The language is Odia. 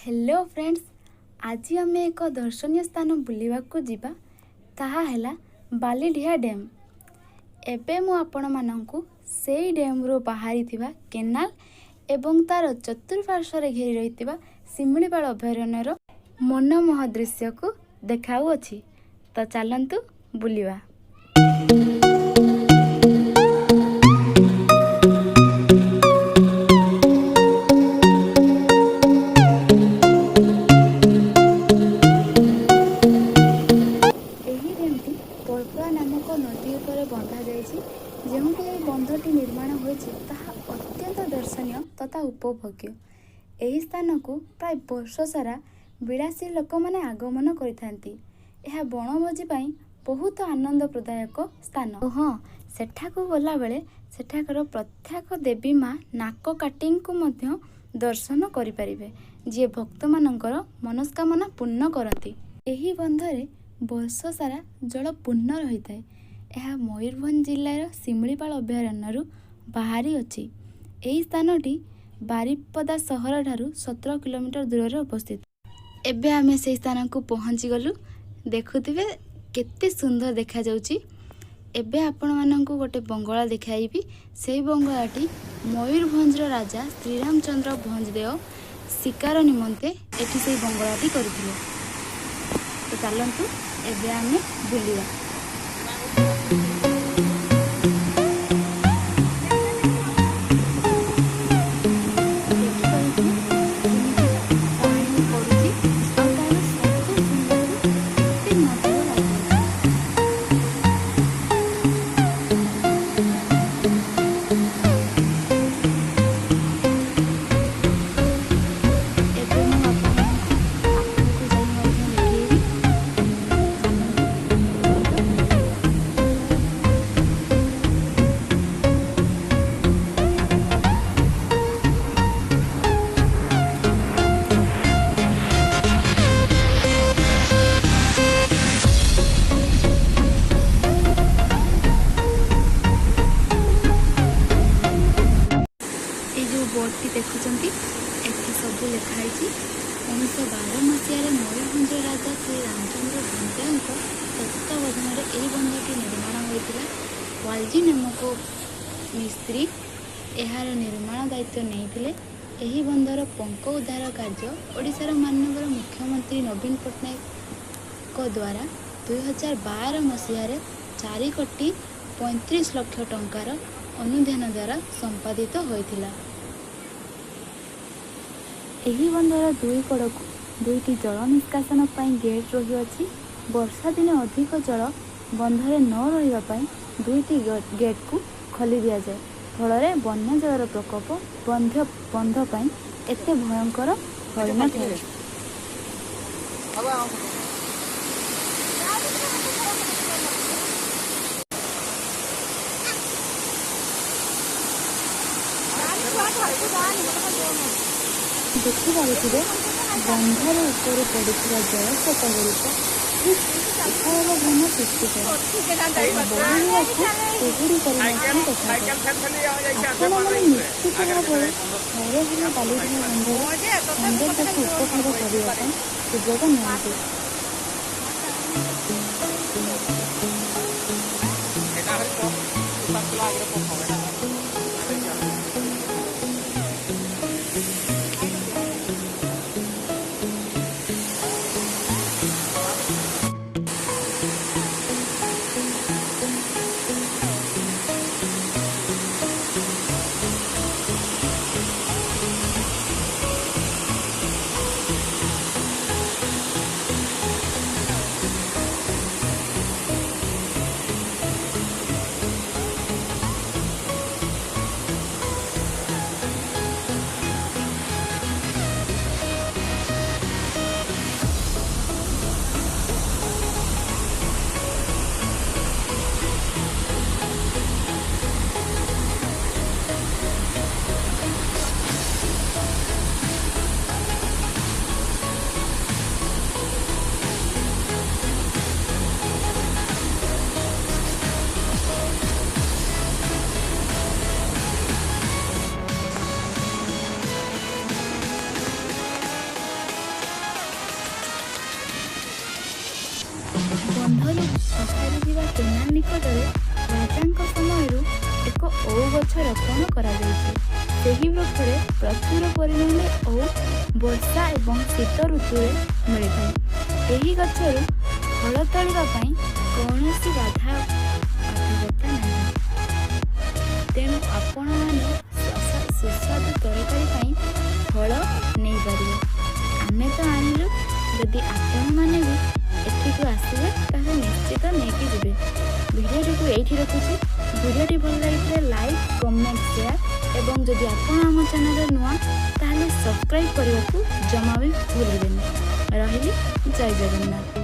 ହ୍ୟାଲୋ ଫ୍ରେଣ୍ଡସ୍, ଆଜି ଆମେ ଏକ ଦର୍ଶନୀୟ ସ୍ଥାନ ବୁଲିବାକୁ ଯିବା। ତାହା ହେଲା ବାଲିଡିହା ଡ୍ୟାମ୍। ଏବେ ମୁଁ ଆପଣମାନଙ୍କୁ ସେଇ ଡ୍ୟାମ୍ରୁ ବାହାରିଥିବା କେନାଲ ଏବଂ ତା'ର ଚତୁଃପାର୍ଶ୍ୱରେ ଘେରି ରହିଥିବା ଶିମିଳିପାଳ ଅଭୟାରଣ୍ୟର ମନୋମୋହ ଦୃଶ୍ୟକୁ ଦେଖାଉଅଛି। ତ ଚାଲନ୍ତୁ ବୁଲିବା। ଏହି ଡ୍ୟାମ୍ଟି ପଳପଳା ନାମକ ନଦୀ ଉପରେ ବନ୍ଧାଯାଇଛି। ଯେଉଁଠି ଏହି ବନ୍ଧଟି ନିର୍ମାଣ ହୋଇଛି, ତାହା ଅତ୍ୟନ୍ତ ଦର୍ଶନୀୟ ତଥା ଉପଭୋଗ୍ୟ। ଏହି ସ୍ଥାନକୁ ପ୍ରାୟ ବର୍ଷ ସାରା ବିଳାସୀ ଲୋକମାନେ ଆଗମନ କରିଥାନ୍ତି। ଏହା ବଣଭୋଜି ପାଇଁ ବହୁତ ଆନନ୍ଦ ପ୍ରଦାୟକ ସ୍ଥାନ। ହଁ, ସେଠାକୁ ଗଲାବେଳେ ସେଠାକାର ପ୍ରତ୍ୟେକ ଦେବୀ ମା ନାକକାଟିଙ୍କୁ ମଧ୍ୟ ଦର୍ଶନ କରିପାରିବେ, ଯିଏ ଭକ୍ତମାନଙ୍କର ମନସ୍କାମନା ପୂର୍ଣ୍ଣ କରନ୍ତି। ଏହି ବନ୍ଧରେ ବର୍ଷ ସାରା ଜଳ ପୂର୍ଣ୍ଣ ରହିଥାଏ। ଏହା ମୟୂରଭଞ୍ଜ ଜିଲ୍ଲାର ଶିମିଳିପାଳ ଅଭୟାରଣ୍ୟରୁ ବାହାରି ଅଛି। ଏହି ସ୍ଥାନଟି ବାରିପଦା ସହରଠାରୁ 17 କିଲୋମିଟର ଦୂରରେ ଅବସ୍ଥିତ। ଏବେ ଆମେ ସେଇ ସ୍ଥାନକୁ ପହଞ୍ଚିଗଲୁ। ଦେଖୁଥିବେ, କେତେ ସୁନ୍ଦର ଦେଖାଯାଉଛି। ଏବେ ଆପଣମାନଙ୍କୁ ଗୋଟେ ବଙ୍ଗଳା ଦେଖାଇବି। ସେଇ ବଙ୍ଗଳାଟି ମୟୂରଭଞ୍ଜର ରାଜା ଶ୍ରୀରାମଚନ୍ଦ୍ର ଭଞ୍ଜଦେଓ ଶିକାର ନିମନ୍ତେ ଏଠି ସେଇ ବଙ୍ଗଳାଟି କରିଥିଲେ। ତ ଚାଲନ୍ତୁ, ଏବେ ଆମେ ବୁଲିବା। ଦେଖିପାରୁଥିବେ କେମିତି ପାଣି ପଡ଼ୁଛି ଆଉ ତାର ଶବ୍ଦ ଶୁଣିବାକୁ କେତେ ମଧୁର ଲାଗୁଛି। ଏବେ ମୁଁ ଆପଣମାନଙ୍କୁ ଆଗକୁ ଯାଇ ମଧ୍ୟ ଦେଖେଇବି। ଚାଲନ୍ତୁ ମୋ ସହିତ ବୁଲିବା। ଏଇ ଯେଉଁ ବୋର୍ଡଟି ଦେଖୁଛନ୍ତି, ଏଠି ସବୁ ଲେଖା ହେଇଛି। 1912 ମସିହାରେ ମୟୂରଭଞ୍ଜ ରାଜା ଶ୍ରୀ ରାମଚନ୍ଦ୍ର ଭଞ୍ଜଦେଓଙ୍କ ତତ୍ତ୍ୱାବଧାନରେ ଏହି ବନ୍ଧଟି ନିର୍ମାଣ ହୋଇଥିଲା। ୱାଲଜି ନାମକ ମିସ୍ତ୍ରୀ ଏହାର ନିର୍ମାଣ ଦାୟିତ୍ୱ ନେଇଥିଲେ। ଏହି ବନ୍ଧର ପଙ୍କ ଉଦ୍ଧାର କାର୍ଯ୍ୟ ଓଡ଼ିଶାର ମାନ୍ୟବର ମୁଖ୍ୟମନ୍ତ୍ରୀ ନବୀନ ପଟ୍ଟନାୟକଙ୍କ ଦ୍ୱାରା 2012 ମସିହାରେ 4 କୋଟି 35 ଲକ୍ଷ ଟଙ୍କାର ଅନୁଦାନ ଦ୍ୱାରା ସମ୍ପାଦିତ ହୋଇଥିଲା। ଏହି ବନ୍ଧର ଦୁଇ କଡ଼କୁ ଦୁଇଟି ଜଳ ନିଷ୍କାସନ ପାଇଁ ଗେଟ୍ ରହିଅଛି। ବର୍ଷା ଦିନେ ଅଧିକ ଜଳ ବନ୍ଧରେ ନ ରହିବା ପାଇଁ ଦୁଇଟି ଗେଟ୍କୁ ଖୋଲି ଦିଆଯାଏ। ଫଳରେ ବନ୍ୟା ଜଳର ପ୍ରକୋପ ବନ୍ଧ ପାଇଁ ଏତେ ଭୟଙ୍କର ହୋଇନଥାଏ। ହବ। ଦେଖିପାରୁଥିବେ, ବନ୍ଧର ଉପରୁ ପଡ଼ୁଥିବା ଜଳସ୍ରୋତ ଗୁଡ଼ିକ ଠିକ୍ ତୁଷାରର ଭ୍ରମ ସୃଷ୍ଟି କରେ ତଥା ବହିଯିବାକୁ କୁହୁଡ଼ି ପରି ମଧ୍ୟ ଦେଖାଯାଏ। ଆପଣମାନେ ନିଶ୍ଚିତ ଭାବରେ ଥରେ ହେଲେ ବାଲିଡିହା ବନ୍ଧର ସୌନ୍ଦର୍ଯ୍ୟକୁ ଉପଭୋଗ କରିବା ପାଇଁ ସୁଯୋଗ ନିଅନ୍ତୁ। ଏଇଟା ଆହୁରି କମ୍ ତୁଷାର ଥିଲା ଆଗରେ ପ୍ରଥମ। ଏଇଟା ଆଗରେ। ବନ୍ଧରୁ ବାହାରିଯିବା କେନାଲ ନିକଟରେ ରାଜାଙ୍କ ସମୟରୁ ଏକ ଓଉ ଗଛ ରୋପଣ କରାଯାଇଛି। ସେହି ବୃକ୍ଷରେ ପ୍ରଚୁର ପରିମାଣରେ ଓଉ ବର୍ଷା ଏବଂ ଶୀତ ଋତୁରେ ମିଳିଥାଏ। ଏହି ଗଛରୁ ଫଳ ତୋଳିବା ପାଇଁ କୌଣସି ବାଧା ବାଧକତା ନାହିଁ। ତେଣୁ ଆପଣମାନେ ସୁସ୍ୱାଦୁ ତରକାରୀ ପାଇଁ ଫଳ ନେଇପାରିବେ। ଆମେ ତ ଆଣିଲୁ, ଯଦି ଆପଣମାନେ ବି ଏଠିକୁ ଆସିବେ ତାହେଲେ ନିଶ୍ଚିତ ନେଇକି ଯିବେ। ଭିଡ଼ିଓଟିକୁ ଏଇଠି ରଖୁଛି। ଭିଡ଼ିଓଟି ଭଲ ଲାଗିଥିଲେ ଲାଇକ୍, କମେଣ୍ଟ, ସେୟାର ଏବଂ ଯଦି ଆପଣ ଆମ ଚ୍ୟାନେଲରେ ନୂଆ ତାହେଲେ ସବସ୍କ୍ରାଇବ୍ କରିବାକୁ ଜମା ବି ଭୁଲିବେନି। ରହିଲି, ଜୟ ଜଗନ୍ନାଥ।